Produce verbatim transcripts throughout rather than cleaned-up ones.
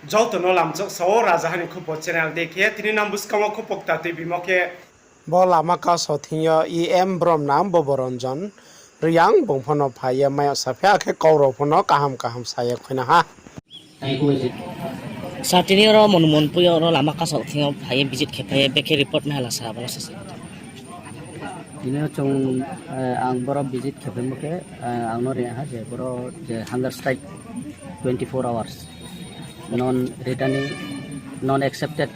Joto no lamchok sao Rajaha ni Khupo channel de khe, tini nang buskang wo khupo kta tuibimo khe, bo lama kaso thing yo E M Bromnang Boboranjan Reang bung pho no phai ye mai ya saphi, akhe kau rao pho no kaham kaham sa ye khuina ha. Sir, tini oro Monumonpui oro lama kaso thing yo phai ye visit khe phai ye, bekhe report maiha la sir, abo no se sa. Tini yo chung, eh, ang boro visit khe phaimo khe, eh, ang no ri ha je boro je hunger strike twenty four hours, non return, non accepted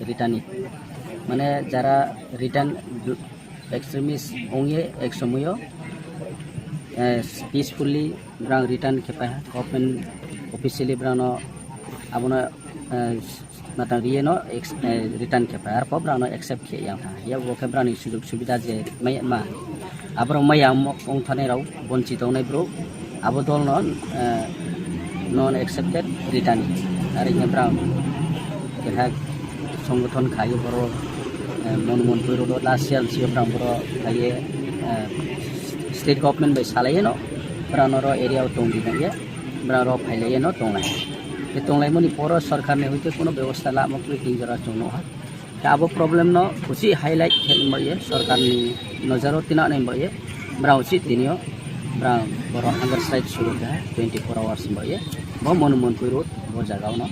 return. Mane jara return extremist ong ye ek somoi yo, eh, peacefully brang return khe phai ha, government officially brang no abo no, eh, matang ri ye no ex-, eh, return khe phai ha, arphuh brang no accept khe yang tha. Yabo khe brang ni sujug subida je mai ma, aborao mai ya ong thanai rao, bonchit tongnai brouh, abo dol no, eh, non accepted return. Are khe brang keha songothon kha ye boro, eh, Monumonpui road wo last year si yo brang boro phai ye, eh, state government bai salai ye no, brang no ro area wo tong di nai ye, brang ro phailai ye no tonglai. Khe tonglaimo ni poro sorkar ni hoite kuno bebosta lamo kroi, tin jora chung nuh ha. Khe abo problem no uchih highlight khe ni baoh ye, sorkar ni nojor wo tina nai baoh ye, brang uchih tini yo, brang boro hunger strike suru khe twenty four hours baoh ye, bo Monumonpui road bo zaga wo no.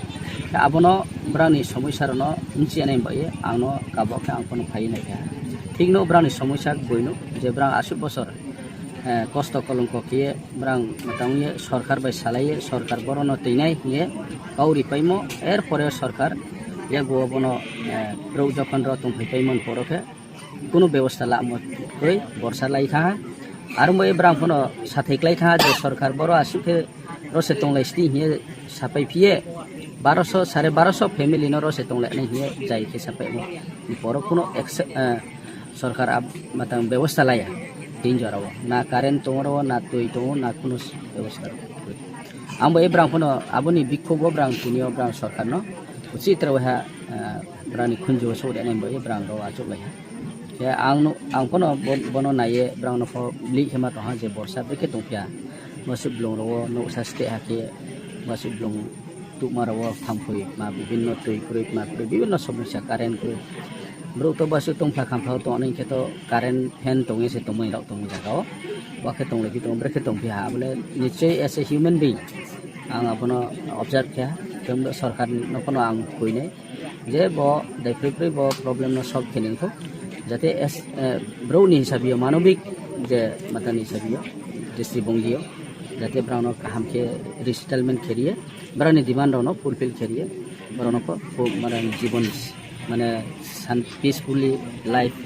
Khe abo no brang ni somoisa rao no bchi nai baoh ye, ang no kabo khe ang pho no phai ye nai khe ha. Thik no brang ni somoisa boi no, je brang asuh bosor, eh, kosto kolongko khe ye, brang matang ye sorkar bai salai ye, sorkar boro no toinai hing ye kau ripaimo, er pore sorkar yago wo bo no, eh, brouh jokhon ro tongphaipaimo ni poro khe kuno bebosta lamo kroi, borsa lai thanng ha. Aro bai brang pho no sathai klái thanng ha je sorkar boro asuh khe ro se tonglai sdi hing ye sapaiphi ye, baroso, sare baroso family no ro se tonglai nai hing ye jai khe sapaimo ni poro kuno accept, eh, sorkar matang bebosta lai ya. Tin jora wo na current tong ro, na tui tong, na kuno bebosta. Ang bai brang pho no abo ni bikhouh wo brang tini yo brang sorkar no uchih tre ha, eh, brang ni khunju wo souh ri nai bai brang ro achouhlai ha. Khe ang no, ang pho no bo-, bo no nai ye brang no pho blih khe ma tong ha je borsa bekhe tongphi ha. Bosuh blung rao wo nouhsa steh ha khe, bosuh blung tuhma rao wo thamphoi ma bibhinno tui kroi, ma kroi, bibhinno somosya, current kroi. Brouh to bosuh tongpha khampha wo tong nai khe to current fan tong ye se tongmai rao tong zaga wo. Bo khe tonglai phi tong, brekhe tongphi ha, abo le nichoi as a human being ang abo no observe khe ha, khe sorkar no pho no ang khui nai. Je bo daiphroi phroi bo problem no solve khe ni thou. Jate as, eh, brouh ni hisabi yo, manobik je matang ni hisabi yo, drishtibonggi yo, jate brao no kaham khe resettlement khe ri ye, brao ni demand rao no fulfill khe ri ye, brao no pho, pho, mane jibon, mane san-, peacefully life,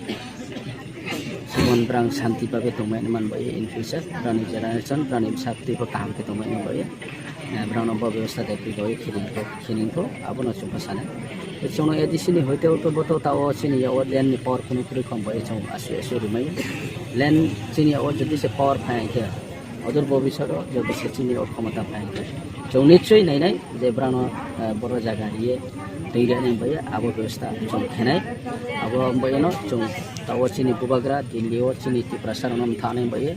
jibon brang santi babe tongmai man bai ye in future, brao ni generation, brao ni bsa tui pho kaham khe tongmai man bai ye. Eh, brao no bo bebosta daiphroi bai khe ni thou, khe ni thou, abo no chung pho sa nai. Chung no A D C ni hoite to bo to taoh wo chini yak wo land ni power kunu kroi khom bai ye chung asuh asuh rimai. Land chini yak wo jodi se power phai khe, odur bobisot wo jodi se chini yak wo khomota phai khe, chung nichoi nai nai je brao no, eh, boro zaga ri ye tui ri nai bai ye abo bebosta chung khe nai. Abo bai ye no chung taoh wo chini bubagra Delhi wo chini Tiprasa rao no mtha nai bai ye,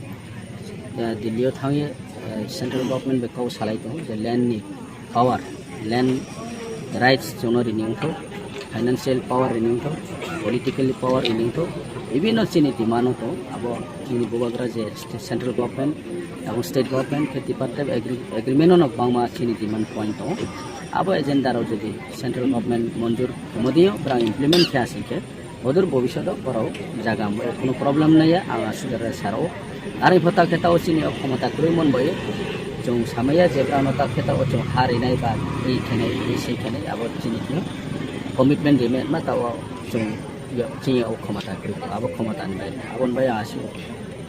eh, Delhi yo thanng ye, eh, central government bai kau salai tong ou je land ni power, land rights chung no ri ni ong thou, financial power ri ni ong thou, politically power ri ni ong thou, bibhinno chini demand no tong ou. Abo chini bubagra je central government, abo state government khe tripartite agreement no bangma chini demand point tong ou. Abo agenda rao jodi central government monjur khemo dei yo brang implement khe asing khe, odur bobisot wo borao zaga mo kunu problem nai ya, ang asuh jora sa rao. Are pho ta khe taoh chini yo khomota kroi mon bai ye, chung samai ya je brao no ta khe taoh chung ha ri nai ba, ri khe nai, ri sei khe nai, abo chini khe commitment ri ma taoh chung, chini yo khomota kroi, abo khomota ni bai, abo ni bai ang asuh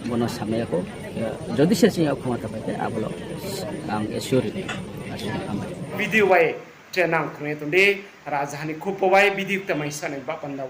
bo no samai ya khou, jodi se chini yo khomota bai khe, abo lo ang asuh ri nai, asuh hambai. Video bai tre nang khruh ye tong di, Rajaha ni Khupo bai video kta mai sa nai ba panda.